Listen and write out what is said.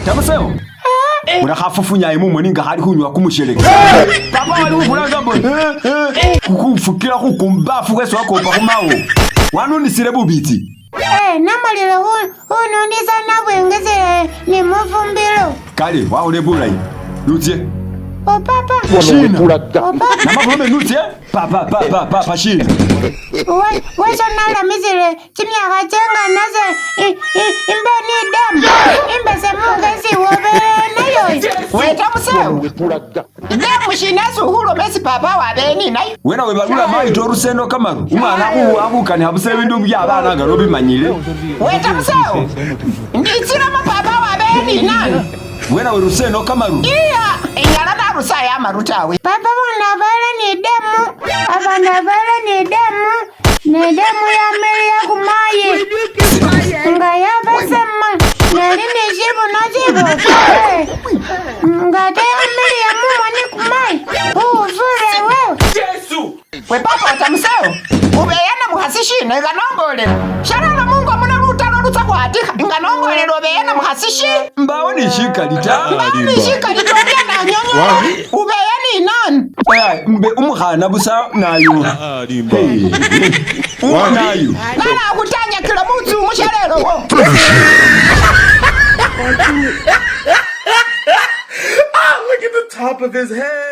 Tamusewo. Ulakhafufunyaye mumoni nga khali khunywa kumusheleke. Papa wali khukhulanga mbo khufukila khukumbafu khwesi wakopa khumawo. Wanunisile bubitsi. Namalile khununisa nabwengesele ni mufumbilo. Kale wakhole bulayi. Nutye. O papa. Shina. O papa. Namakhulome nutye. Papa papa papa shina. Weso nalamisile chimyakha chengana se imbe ni damu. Imbe se mungesi wobele nayo. Weta musewu. Damu shina suhulomesi papa wabeni nayo. Wena webalula mayito orusendo kamaru. Umwana akhukanikha busa ebindu byabana nga nobimanyile. Weta musewu. Nditsilamo papa wabeni nani. Wena weruseno kamaru. Iya, inyala narusaya amaru tawe. Papa wanavale ni damu. Abanavale ni damu. Ni damu ya meli ya kumayi. Nga yabasema. Nali ni shibuno shibofu. Nga te ya meli ya mumoni kumayi. Ufure wewe. We papa wata musewu. Ubeyana mukhasi shina nga nombolela. Shalala mungo muno lutalo lutsa khwatikha. Nga nombolela ubeyana mukhasi shi. Mbawo ni shikali ta. Mbawo ni shikali tolya nanyonyola. Ubeya ni nani? Mbe umukhana busa nayo. Nayo. Nala khutanyakila mutsu mushalelo wo. Look at the top of his head.